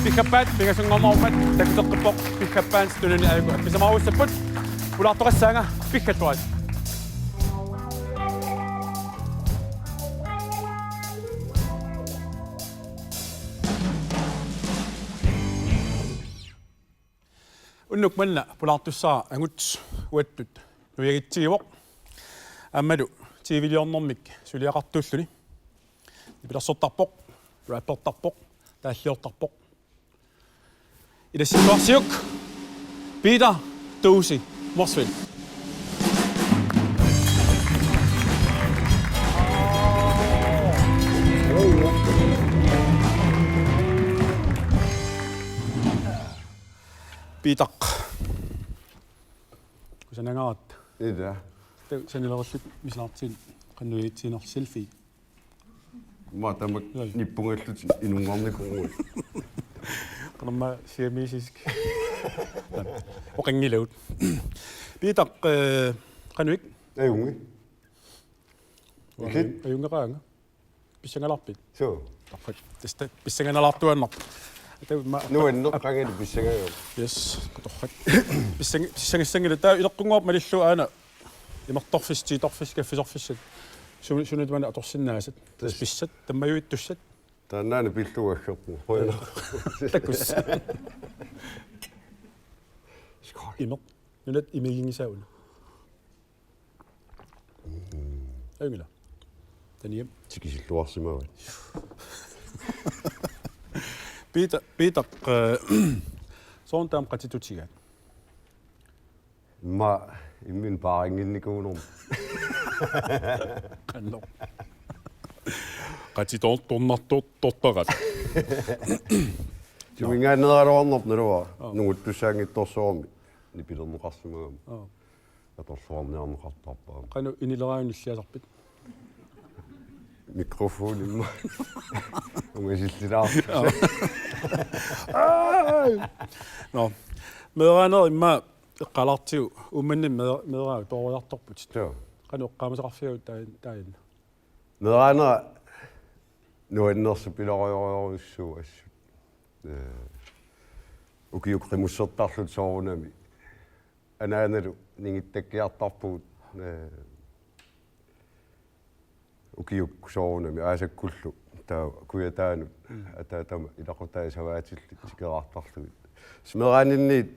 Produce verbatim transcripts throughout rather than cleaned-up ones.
Piggappaat pingasunngornerummat takuteqqippoq, Piggappaat tunini aajuku appisamaarussapput. Pulaartoqassaanga, piggalluarit. Unnuk manna pulaartussara angut uattut nuiagitsigivoq. Aammalu T V-liornermik suliaqartuulluni. Nipilersortarpoq, rappertarpoq, taalliortarpoq. Ilassilluarsiuk Peter Tuusi Morsvig. Peter. Kusanangaarat. Ila. Taava sanilerillutit misilaartigut qanoq nuiagitsiginerlutit selfie. Maa tamak Joo. Nippungallutit inunngornikuuvugut. Qanormaa siamisisk. Oqanngilagut. Peter, eh, qanuit? Ajunngilaq. Ikit? Ajunngeqaanga. Pissangalarpit? Suu. Torrak. Tassa pissanganalaartuaannarpoq. Taava ma- Nuanneq qangali pissangajoq. Yes, torrak. Pissang-, pissangassanngilaq. Taava ileqqunngorput malillugu aana imertorfissat, tiitorfissat, kaffisorfissat. Su-, sunaluunniit atorsinnaasat. Tassa. Tassa pissat, tammajuittussat. Taannaana pillugu aggerpunga. Qujanaq. Takuss. Skål. Imeq. Nunat imiginngisaa una. Ajunngilaq. Taniam. Tikisilluarsimavat. Peter, Peter, eh, soorunami qatitutigaat. Immaqa imminut paarinnginnikuunerma. Qanoq. Qatitoortornartortoraat. Tumingaanneeraluarnerpoq naluara. Aa. Nunguttussaanngitsorsuarmik nipilerneqarsimagama. Aa. Atorluarniarneqartarpara. Qanoq inileraanut nilliasarpit? Mikrofoni immaqa. Ungasillilaarpara. Nå. Meeraaneq immaqa eqqaalaartigu Uummannami mee-, meeraaneq tooriartorputit. Joo. Qanoq eqqaamasaqarfigaavit taa-, taanna? Meeraaneq nuannersoq pilorujorujussuuvoq assut. Eh, ukiut qimussertarlutik soorunami. Anaanalu ningittakkiartarpugut, eh, ukiukkut soorunami aasakkullu taava Kujataanut. Mm. Ataatama ilaqutai savaatillit tikeraartarlugit. Meeraaninniit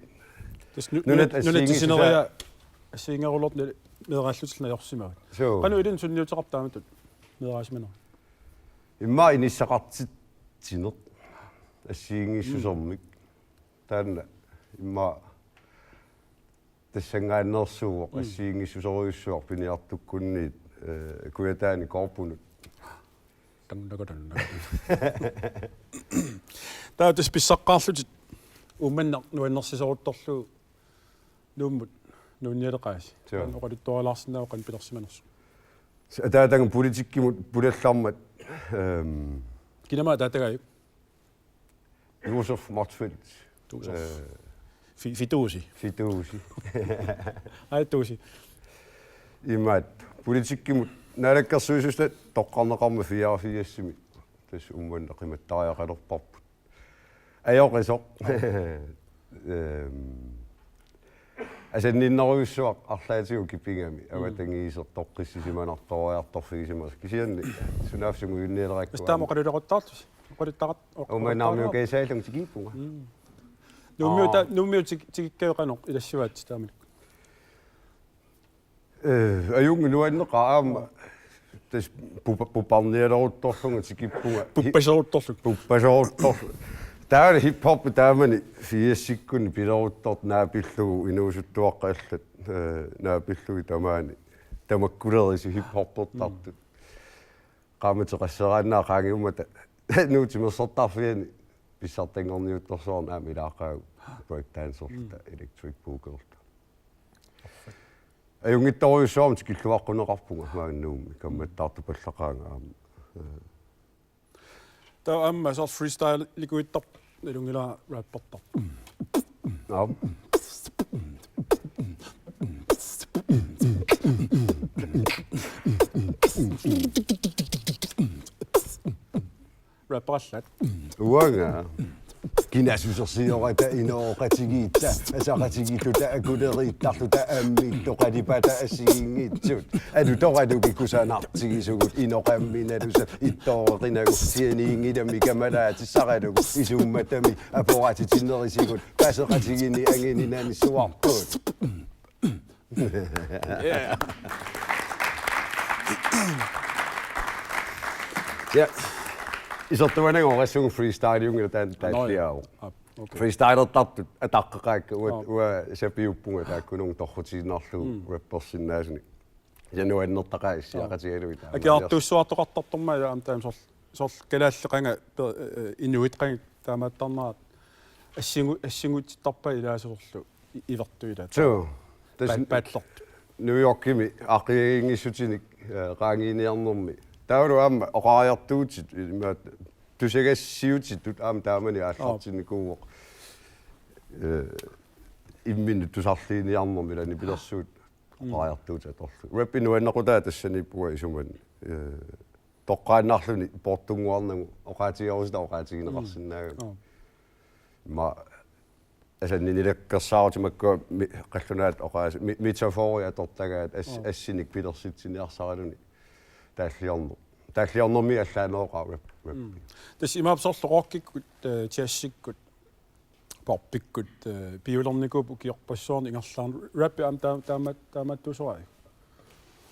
Tassa nu-, nunat nunat, nunat assigiinngissusaa- tisineriaat assigiinngerullortut meeraallutillu najorsimavat. Suu. Qanoq ilinnut sunniuteqarpit taamatut meeraasimanerit? Immaqa inissaqartitsineq assigiinngissusermik. Mm. Taanna immaqa tassanngaanneersuuvoq. Mm. Assigiinngissuserujussuaq piniartukkunniit, eh, Kujataani Korpunut. Tannaka, tannaka. Taava tassa pissaqqaarlutit Uummannaq nuannersisoruttorlugu Nuummut nuunnialeqaasi. Joo. Taanna oqaluttuarilaarsinnaavoq qanoq pilersimanersoq. Ataataga politikkimut pulallarmat, ehm, Kinama ataatagaajuk? Josef Motzfeldt. Josef. Eh, Fi-, Fituusi. Fituusi. Ai, Tuusi. Imaattoq. Politikkimut naalakkersuisusta toqqarneqarmat fireogfirsimi. Tassa Uummannaq qimattariaqalerparput. Ajoqisoq. Ehm, asanninnerujussuaq arlaatigut kipigami. Mm. Avatangiiseq toqqissisimanartooriartorfigisimasoq. Kisianni sunaaffa sungiunnialerakkua. Tassa taama oqaluleqattaartusi. Oqaluttaqat-, oq-, Uummannarmiut oqaluttaqat-, kaasaallugu tikippunga. Mm. Nuummiut Aa. ta-, Nuummiut tik-, tikikkagut qanoq ilassivaat taamanikkut? Eh, ajunngilaq nuanneqaaq aamma tassa pupa-, puparnialeruttorlunga tikippunga. Puppaseruttorlunga. Puppaseruttorlunga. Taava hip-hop taamani firsikkunni pileruttortoq naapillugu inuusuttuaqqat allat, eh, naapillugit tamaani. Tamakkulerisi hip-hoppertartut. Mm. Qaammateqasseraannaat qaangiummata Nuup timersortarfiani pissartanngorniuttorsuarnik aamma ilaaqaagut breakdancerluta, mm, electric boogerluta. Ajunngitsorujussuarmik tikilluaqquneqarpunga maanga Nuummi kammattartupallaqaanga aamma. Taava aamma soorlu freestylikuittarpoq nalunngilara rappertarpoq. Aap. Rapperallaat. Uanga. Inasusersiorata inooqatigiitta, asaqatigiilluta akuleriittarluta ammillu qalipata assigiinngitsut. Alutoraluki kusanartigisugut inoqamminalusat ittooreqinagu sianiinngilami kamalaatissaralugu isummatami aporaatitinnerisigut paaseqatigiinni angininani suarput. Yeah. Ja. Isertuananngorassuunga freestyliunngilaq taanna taalliaavoq. Ah, okay. Freestylertartut ataqqeqaakka uat Aa. Uanga sapiuppunga taakkununnga torrutiinnarlugu Mm. rappersinnaasunik. Ja nuannertaqaaq issiaqatigalugit taama. Akiartuussuartoqartartormat ila aamma taama soorlu soorlu kalaallit qanga pe- eh, inuit qanga taamaattarnerat assingu- assinguutittarpaat ilaasa soorlu i- ivertut ilaat. Suu. Tassa Pat- Patlertut. New Yorkimi aaqqiagiinngissutinik eh, qaangiiniarnermi. Taavalu aamma oqariartuutit imaat tusagassiutitut aamma taamani aallartinnikuuvoq. Eh, imminnut tusarliiniarnermi ila nipilersuut Mm. oqariartuutit atorlugit. Rappi nuannequtaa tassaniippunga isumanni. Eh, toqqaannarluni poortunnguarnagu oqaatigerusutaq oqaatigineqarsinnaagami. Mm. Aa. Ma asanninilakkersaarutimakkua mi- qallunaat oqaas mi- metaforia atortagaat as- Aa. Assinik pilersitsiniarsaraluni taalliorneq. Taalliornermi allaaneroqaaq rap. Rap. Mm. Tassa imaappoq soorlu rockikkut, eh, jazzikkut, poppikkut, eh, piulernikuupput ukiorpassuarni ingerlaarneq. Rappi aamma taama taama taamaattuusoraai.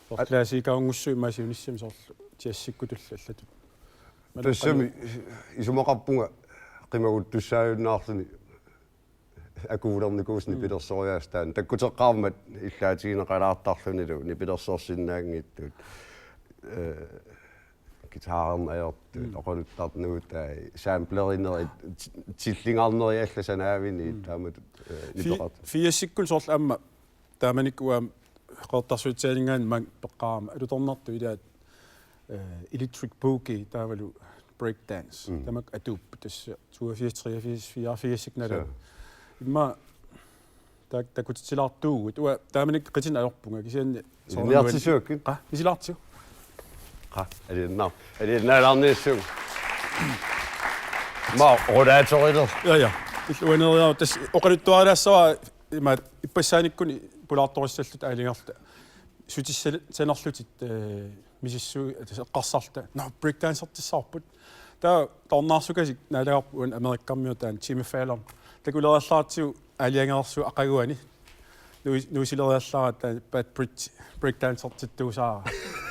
Soorlu At- klassikerunngussuit imaasiunissami soorlu jazzikkutulli allatut. Tassami isumaqarpunga qimaguttussaajunnaarluni akuulernikuusoq Mm. nipilersoriaaseq taanna. Takkuteqqaarmat illaatigineqalaartarlunilu nipilersorsinnaanngitsut. Eh, guitarerneq ajortut, Mm. oqaluttarneq nuutai, samplerinerit, ti- tillingarneri allat sanaavini Mm. taamatut, eh, Fi- nipeqartut. Firsikkut soorlu aamma taamanikkut aamma Qeqertarsuatsiaaninngaanniit maanga peqqaarama alutornartut ilaat, eh, Electric Boogie taavalu breakdance. Mm. Tamakku atuupput tassa toogfirs, treogfirs, fireogfirs nalaat. Suu. Immaqa taak- takutitsilaartuugut. Uanga taamanikkut qitinik ajorpunga kisianni soorlu Ilinniartitsisuakkit? Qa, misilaartigu. Qa, aliannaar-, aliannaalaarniassuunga. Ma oqalaatorilerlugu. Ja, ja. Illit uaneeriaruk tassa oqaluttuarilaassavara imaat ippassaanikkut pulaartorissalluta aalajangerluta. Sutissanerlutit, eh, misissuit, tassa eqqarsarluta. Nå, breakdancertissavarput. Taava toornaarsukasik naalagarput uani Amerikkarmiut taanna Jimmy Fallon. Takuleriallaratsigu aalajangerersuup aqaguani. Nuis-, nuisileriallaratta Bad Brit breakdancertittuusaara.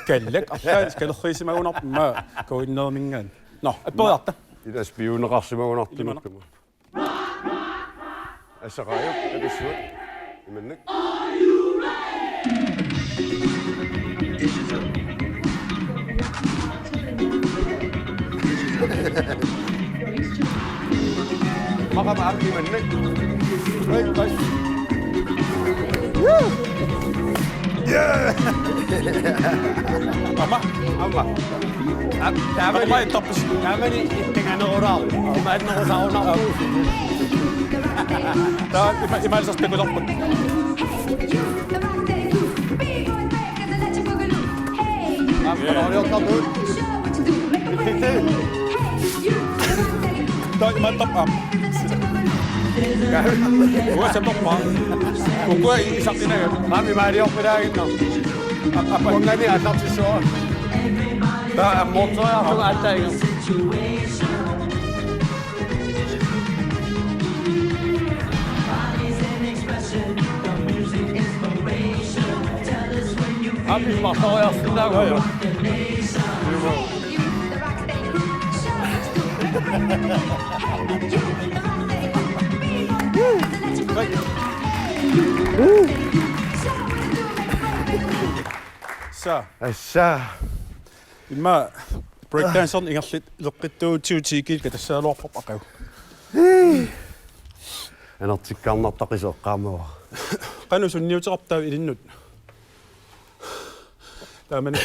Kallak, arlaat, kalerriisimagunarpoq immaqa K N R-minngaanniit. Nå, apperiarta. Ila spiuneqarsimagunartunukkama. Ilimana. Assaqaajuk, takussuat. Imannak. Maqaama aamma imannak. Hej, hej. Woo! Yeah! Aamma. Aamma. Aamma. Taamani. Aamma ittorpisi. Taamani ittanganerulaarpoq. Imaannerusaarunarpoq. Taava ima-, imaalisortakulerput. Aamma, yeah. Taava imaattarpaa. Uanga saperpara. Ukua isaqqinagami. Aamma imaaliorpilaaginnarpoq. Ap-, ap-, uangani aallartissuara. Taava ammoorteriarlugu aallaat ingerlapput. Aamma marloriarsinnaaguit. Sa. Assa. Immaqa breakdancerinik ingerlalerlutit ileqqittuugutsigu ti-kiit katassagaluarparput aqagu. Anertikkaarnartaqisi eqqaamavara. Qanoq sunniuteqarpa taava ilinnut? Taamani.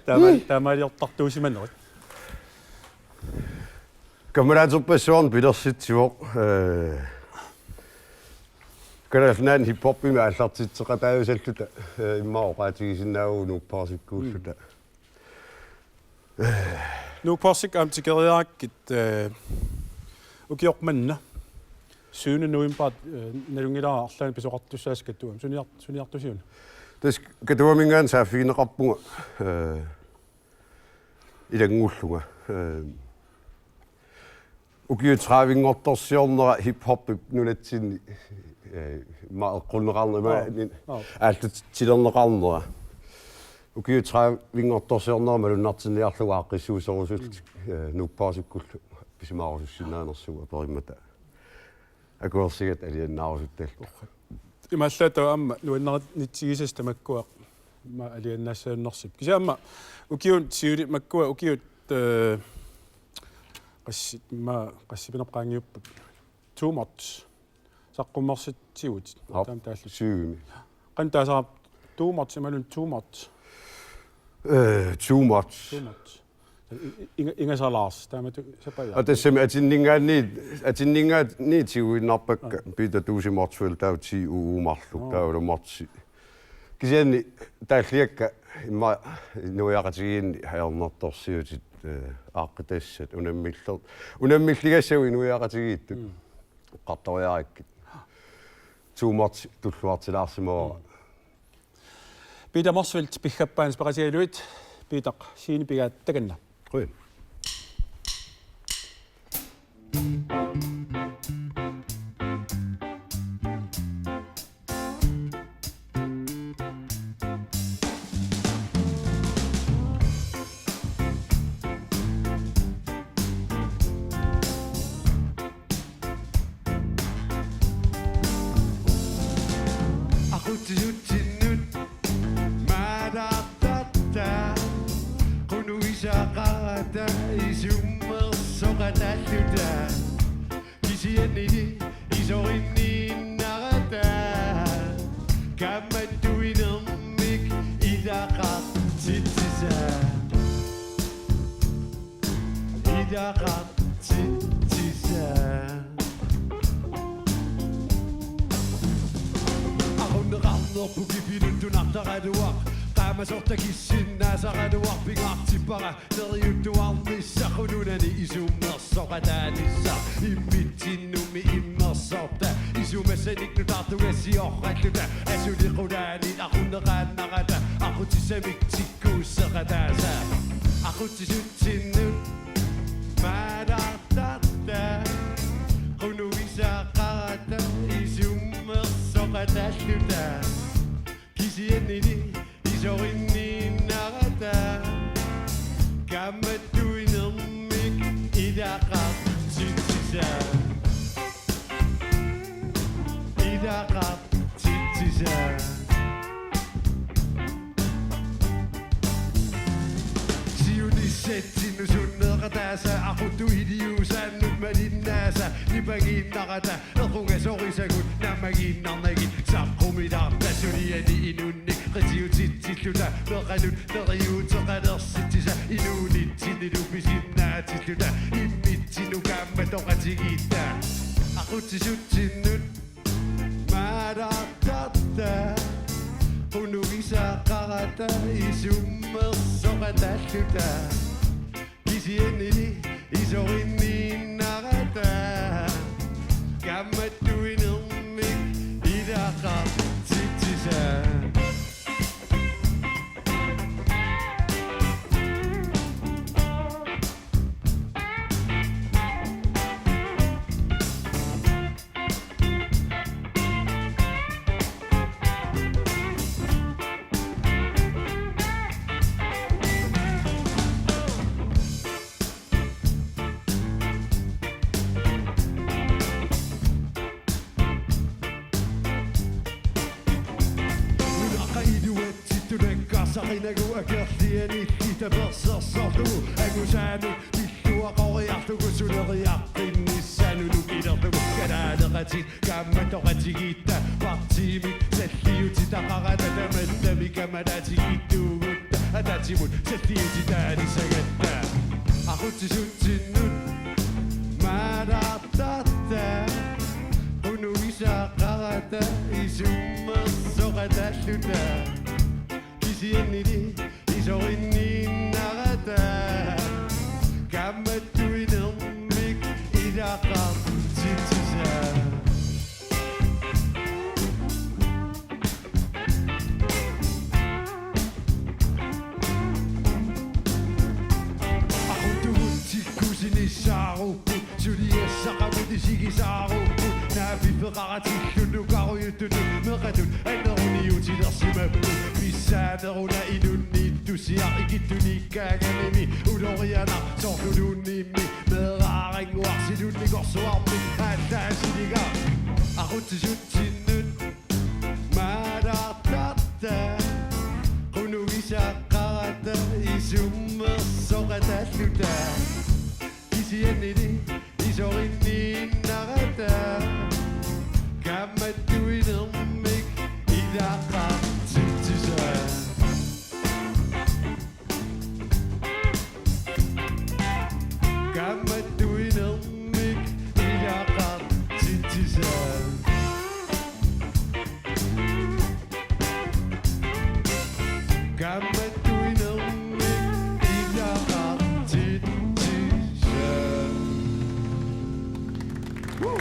Taama-, taamaaliortartuusimanerit. Kammalaaterpassuarnik pilersitsivoq, eh, Kalaallit Nunaanni hiphopimik aallartitseqataajusalluta, eh, immaqa oqaatigisinnaavugut Nuuk Poorsikkuulluta. Mm. Nuuk Poorsik aamma tikeriarakkit, eh, Ukioq manna syvende november, øh, nalunngilara arlaannik pisoqartussaasoq Katuami. Suniar-, suniartusi una? Tassa Katuaminngaanniit saaffigineqarpunga, øh, ilanngullunga. Øh, ukiut tredivinngortorsiornera hiphoppip nunatsinni, øh, ma eqqunneqarnera, ma Aap. Nin-, Aap. Aallutsilerneqarnera. Ukiut tredivinngortorsiornera malunnartinniarlugu aaqqissuusserusullutik, øh, nuuppaasukkullu pisimaarusussinnaanersugut aperimmata akuersigatta aliannaarusuttalluta. Imaallaat taava aamma nuannarinitsigisasi tamakkua aamma aliannaassagunarsipput. Kisianni aamma ukiut siulimakkua ukiut, øh, qassit, ma qassipinerpaanngiuppat. Too much. Saqqummersitsivutit. Aap, taama taallugu. Syvimi. Qanoq taasara too much, imaluunniit too much? Øh, too much. Too much. I-, i-, inga-, ingasalaarsi, taamatut sapaat. Aa, tassami atinninngaanniit, atinninngaanniit tiguinnarpakka. Aa. Peter Duusi Motzfeldt taava T U U marluk, Aa. Taava Motzfeldt. Kisianni taalliakka immaqa inuiaqatigiinni ajornartorsiutit, øh, aaqqitassat unammiller-, unammilligassagut inuiaqatigiittut. Mm. Eqqartoriarakkit. Too much tulluartilaarsimavara. Peter Motzfeldt piggappaanut peqatigalugit, Peter, scenep pigaat takanna. Qujan. Aqutsisutsinnut maalaartarta, qunugisaqarata isummersoqataalluta. Kisiannili isorinniinnarata, kaammattuinermik ilaqartitsisaa. Ilaqartitsisaa. Aqunneqarnerput kifiluttunartaraluaq, qaamasorta kissinnaasaraluaq, pingaartippara neriuttuarnissaq, nunani isummersoqataanissaq, immitsinnummi immersorta, isumassanik nutaartugassioralluta, asuli qulaani aqunneqaannarata, aqutsissamik tikkuusseqataasa, aqutsisutsinnut maalaartarta, qunugisaqarata isummersoqataalluta. Kisiannili isorinniinnarata, kaammattuinermik ilaqartitsisaa. Ilaqartitsisaa. Siunissatsinnut sunneeqataasa, aquttup iliuusaannut malinnaasa, nipangiinnarata, equngasorisagut naammagiinnarnagit, saqqumilaarta suliani inunnik qitiutitsilluta, meeqqanut neriuuteqalersitsisa, inuunitsinnilu pisinnaatilluta, immitsinnut kaammatoqatigiitta, aqutsisutsinnut maalaartarta, qunugisaqarata isummersoqataalluta. Kisiannili isorinniinnarata, kaammattuinermik ilaqartitsisaa. Nunaqqa iluatsittut nakkarsaqinagu akerlianilli tapersersorlugu angusaanut pilluaqoriarlugu suleriaqqinnissaanut nukilerlugu kalaaleqatit kaammatoqatigiitta partiimik salliutitaqarata tamattami kamalaatigiittuugutta ataatsimut salliutitaalissagatta aqutsisutsinnut maalaartarta qunugisaqarata isummersoqataalluta. Kisiannili isorinniinnarata kaammattuinermik Suliassaqarpugut isigisaarukkut naapiffeqaratillugu nukarujuttunut meqatut anneruniutilersimapput pissaaneruna inunnittusiaq ikittunikkaangamimi ulorianarsorluunniimmi meeraarannguarsilunnikorsuarmik aallaasiliga aqutsisutsinnut maalaartarta qunugisaqarata isummersoqataalluta. Kisiannili isorinniinnarata kaammattuinermik ilaqartitsisaa. Kaammattuinermik ilaqartitsisaa. Kaammattuinermik ilaqartitsisaa. Woo!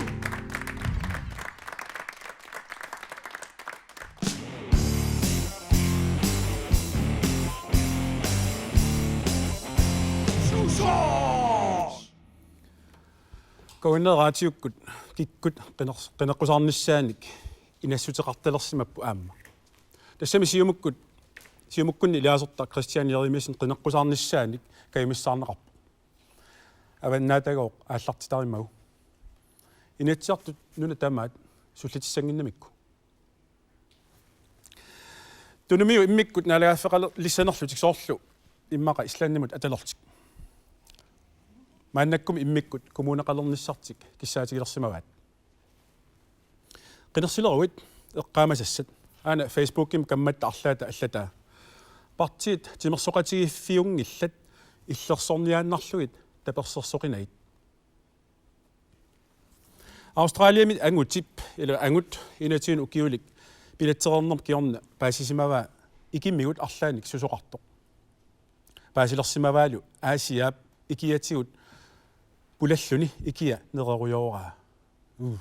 K N R Radiokkut kikkut qineq-, qineqqusaarnissaanik inassuteqartalersimapput aamma. Tassami Siumukkut, Siumukkunni ilaasortaq Kristian Jerimiassen qineqqusaarnissaanik kajumissaarneqarpoq. Avannaatagooq aallartitarimagu. Inatsisartut nuna tamaat sullitissannginnamikku. Tunumi immikkut naalagaaffeqalissanerlutik soorlu immaqa Islandimut atalertik. Maannakkumi immikkut kommuneqalernissartik kissaatigilersimavaat. Qinersileruit eqqaamasassat. Aana Facebookimi kammatta arlaata allataa. Partiit timersoqatigiiffiunngillat illersorniaannarlugit tapersersoqinagit. Australiami angutip, ila angut enogtyve ukiulik, biletsereernerma kingorna paasisimavaa ikimigut arlaannik susoqartoq. Paasilersimavaalu Aasiaap ikiatigut pulalluni ikia nererujooraa. Uh.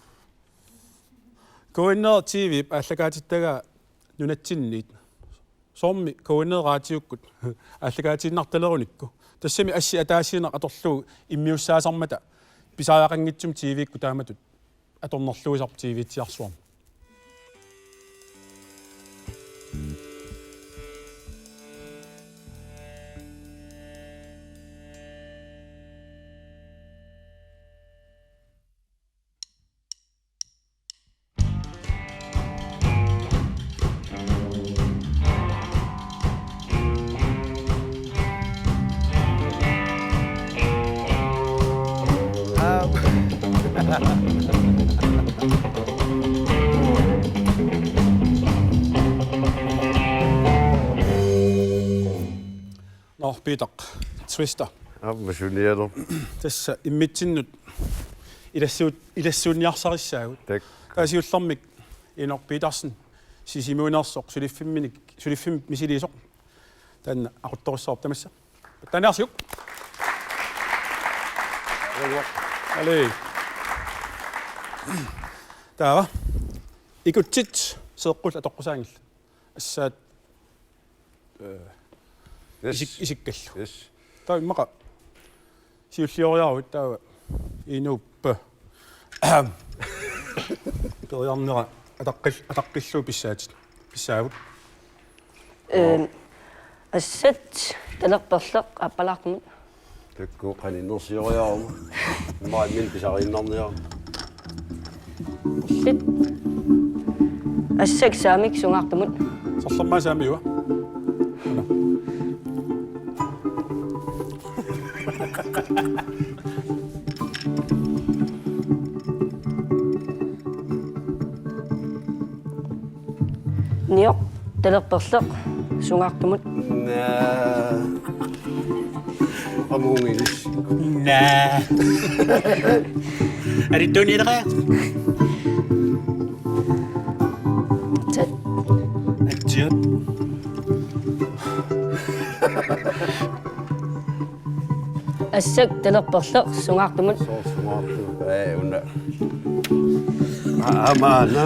K N R T V-p aallakaatittagaa nunatsinniit. Soormi K N R Radiokkut aallakaatiinnartalerinikku. Tassami assi ataasiinnaq atorlugu immiussaasarmata pisariaqanngitsumik T V-kkut taamatut atornerluisarpoq T V-tsiarsuarmi. Nå, Peter Twister. Aamma sunialerpoq. Tassa immitsinnut ilassuut-, ilassuunniarsarissaagut. Tak. Taava siullermik Inor Petersen, Sisimiuneersoq, suliffimminik, suliffimmik misiliisoq. Taanna aquttorussavarput tamassa. Pattaaniarsiuk. Ali. Taava. Ikutsit seeqqullit atoqqusaanngillat. Assaat, eh, Yes. Isik-, isikkallu. Yes. Taava immaqa siullioriaruit taava Inuup periarnera ataqqil-, ataqqillugu pissaatit. Pissaagut. Ehm, assat talerperleq aappalaartumut. Takuuk qaninnarsioriarama. Immaqa imminut pisariinnarniarama. Illit. Assak saamik sungaartumut. Sorlermaa saamiua. Una. Nioq talerperleq sungaartumut. Naa. Qamuungilis. Naa. Arittuuniilaqaa. Atsiat. Atsiat. Assak talerperleq sungaartumut. Soorlu sungaartumut. Ee, una. Aa, maana.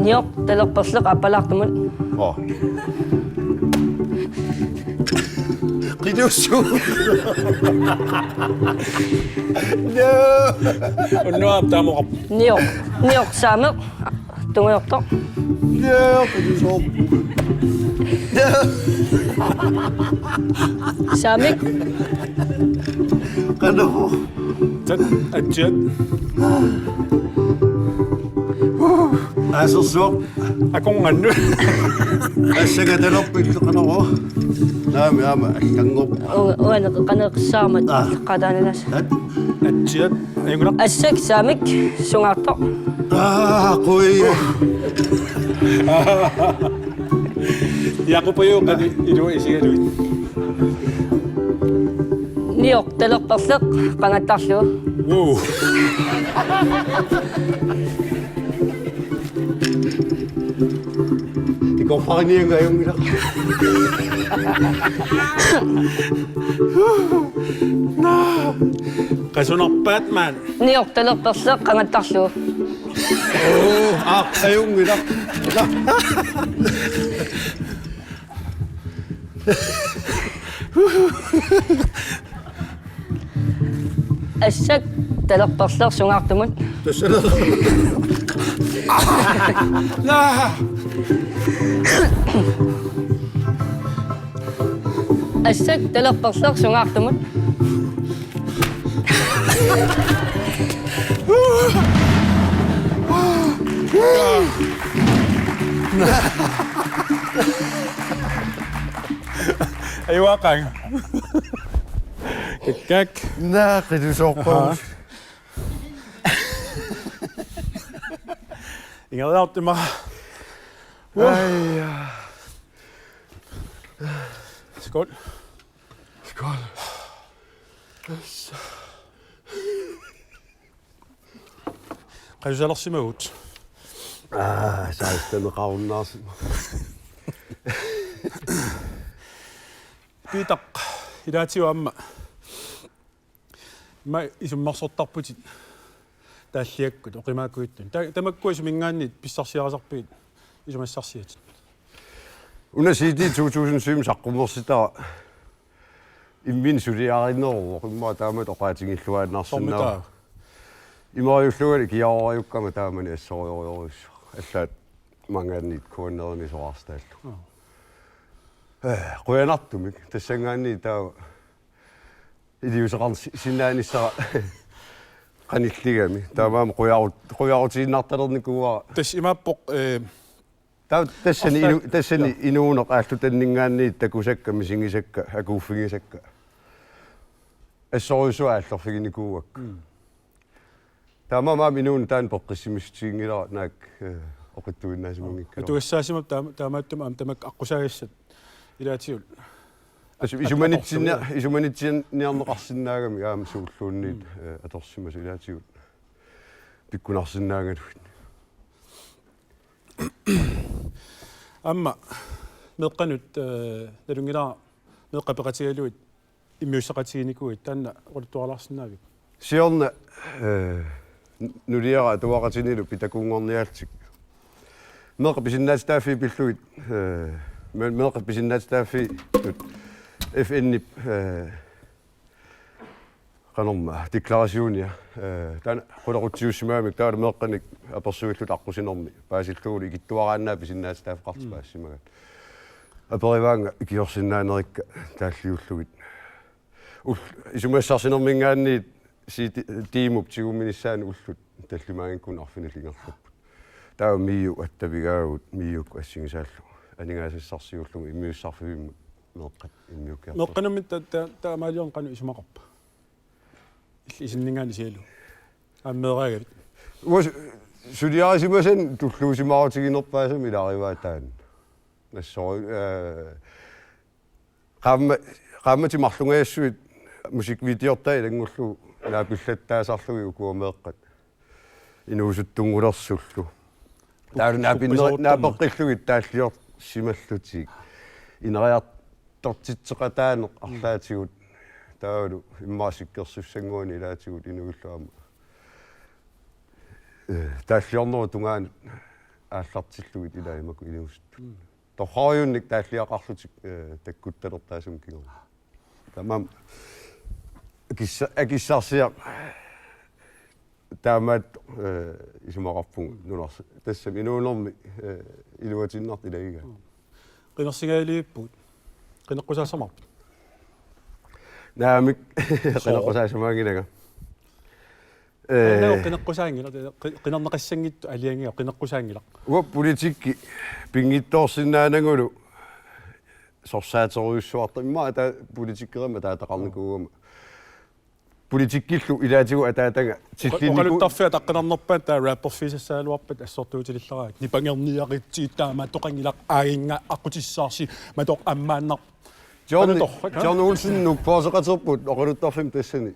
Nioq talerperleq aappalaartumut. Oo. Ilusu. No. Unnuap taamoqarpoq. Nioq. Nioq saameq. Tungujortoq. No, ilusu. No. Saamik. Qanoq. Tat atsiat. Asersuaq. Akornannut. Assakka talerpillu qanoq. Naami aamma allanngorpoq. U-, uani qaneqissaarmat. Aa. Qataaninas. Tat. Atsiat. Ajunngilaq. Assak saamik sungaartoq. Aa, qui. Jakob, ajuuqani ilua isigalugit. Nioq talerperleq qangattarlugu. Wow. Ikorparinianga ajunngilaq. Naa. Qasunarpaat maani. Nioq talerperleq qangattarlugu. Oo, aa, ajunngilaq. Assak talerperleq sungaartumut. Tassa. Naa. Assak talerperleq sungaartumut. Ajuaqaanga. Kak. Naa, qilusoorpagut. Aha. Ingeriartuma. Aj, ja. Skål. Skål. Qasusalersimavugut. Aa, saastaneqarunnaarsimavoq. Piitaq, ilaatigut aamma. Ima isummersortarputit taalliakkut oqimaakujuttunik. Ta-, tamakkua suminngaanniit pissarsiarisarpigit isumassarsiatit? Una C D to tusind syv saqqummersitara imminut suliarineruvoq, immaqa taamatut oqaatigilluaannarsinnaavoq. Sormita? Imeriullungali kiarorajukkama taamani assorujorujussuaq. Allaat maanngaanniit K N R-imi soraartaallu. Aa. Eh, qujanartumik. Tassanngaanniit taava iliuuseqarsinnaanissara qanilligami. Taamaammat qujarut-, qujarutiinnartalernikuuara. Tassa imaappoq, eh, Taava tassani inu-, arlaat-, tassani ja. Inuuneq aallutanninngaanniit takusakka, misigisakka, akuuffigisakka. Assorujussuaq aallerfiginikuuakka. Mm. Taamaammat inuuneq taanna peqqissimissutiginngilara naak, eh, oqitsuinnaasimanngikkaluarlugit. Atugassaasimapput taama-, taamaattumik aamma tamakku aqqusaagassat ilaatigut. Tassa at-, isumanitsinnia-, atorlugu. Isumanitsinniarneqarsinnaagamik aamma suulluunniit, mm, eh, atorsimasoq ilaatigut pikkunarsinnaagaluit. Aamma meeqqanut, eh, nalunngilara meeqqat peqatigalugit immiusseqatiginikuuit, taanna oqaluttuaralaarsinnaavit? Siorna, eh, n-, nuliara atuaqatinilu pitakuunngorniaallutik meeqqat pisinnaatitaaffii pillugit, eh, me-, meeqqat pisinnaatitaaffiinut F N-ip, eh, qanormaa, deklarationia. Eh, taanna qulequtsiussimagamik taavalu meeqqanik apersuillutik aqqusinermi paasillugulu ikittuaraannaat pisinnaatitaaffeqartut, mm, paasisimagat. Aperivaannga ikiorsinnaanerikka taalliullugit. Ul-, isumassarsinerminngaanniit C D, demorup tigumminissaanut ullut tallimaanngikkunik arfinillit ingerlapput. Taava MIO attavigaagut, MIO-kkut assigisaallugu aningaasassarsiullugu immiussisarfivimmut meeqqat immiukkiartorput. Meeqqanummi ta-, ta-, taamaaliorneq qanoq isumaqarpa? Illit isinninngaanniit isigalugu. Aamma meeraagavit? Uanga su-, suliarisimasani tulluusimaarutiginerpaasami ilagivaat taanna. Assut, eh, qaamma-, qaammatit marlunngajassuit musikvideortaa ilanngullugu naapillattaasarlugit ukua meeqqat inuusuttunngulersullu. Taavalu naapinner-, suppisooruttormat. Naapeqqillugit taalliorsimallutik. Ineriartortitseqataaneq arlaatigut. Taavalu immaqa sikkersussannguanik ilaatigut inuillu aamma. Eh, taalliornerup tungaanut aallartillugit ilaa imakkut inuusuttut. Mm. Torrarujunnik taalliaqarlutik, eh, takkuttalertaasumik kingorna. Taamaammat. Akissa-, akissarsiaq. Taamaat, eh, isumaqarpunga nunarsu. Tassami inuunermi, eh, iluatinnartut ilagigaat. Qinersigaaliippugut. Qineqqusaassavarput? Naamik, qineqqusaassumaanngilanga. Eh, qineqqusaanngilaq, qi-, qinerneqassanngitsoq aalajangiga qineqqusaanngilaq. Uanga politikki pinngitsoorsinnaanagulu sorsaaterujussuartarama, immaqa ata-, politikkerimik ataataqarnikuugama. Politikkillu ilaatigut ataataga tillinniku- Oqaluttarfiit ataqqinarnerpaat taava rapperfigisassagaluarpat assortuutilillaraat. Nipangerniaritsi taamaattoqanngilaq aaginnga aqqutissaarsi matoq ammaannar. John, Qanoq torrak, ha? John Olsen nuppaaseqaterput oqaluttarfimmi tassani.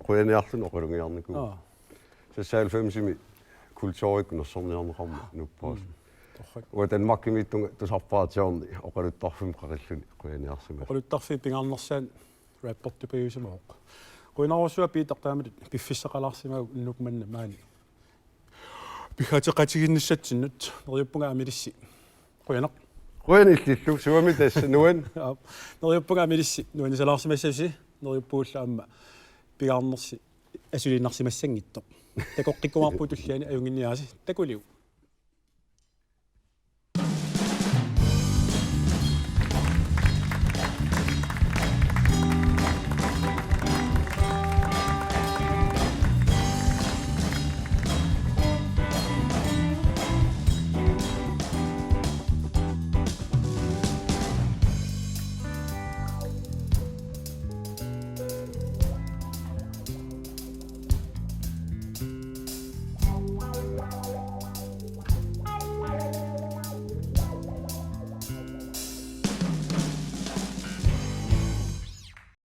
Qujaniarluni oqalugiarnikuuvoq. Aa. Seksoghalvfemsimi kulturikkut nersorniarneqarmat nuppaasoq. Mm. Torrak. Uanga Danmarkimiittunga tusarpara John oqaluttarfimmi qaqilluni qujaniarsimasut. Oqaluttarfiit pingaarnersaat rappertupajuusimavoq. Qujanarsuaq Piitaq taamatut piffissaqalaarsimagukku unnuk manna maani. Piffissaqatigiinnissatsinnut neriuppunga aamilissi. Qujanaq. Qujanaq illillu, sumi tassa nuann'. Aap. Neriuppunga aamilissi nuannisalaarsimassasusi, neriuppugullu aamma pingaarnersi asuliinnarsimassanngitsoq. Takoqqikkumaarpugut tulliani ajunnginniarisi. Takuliu.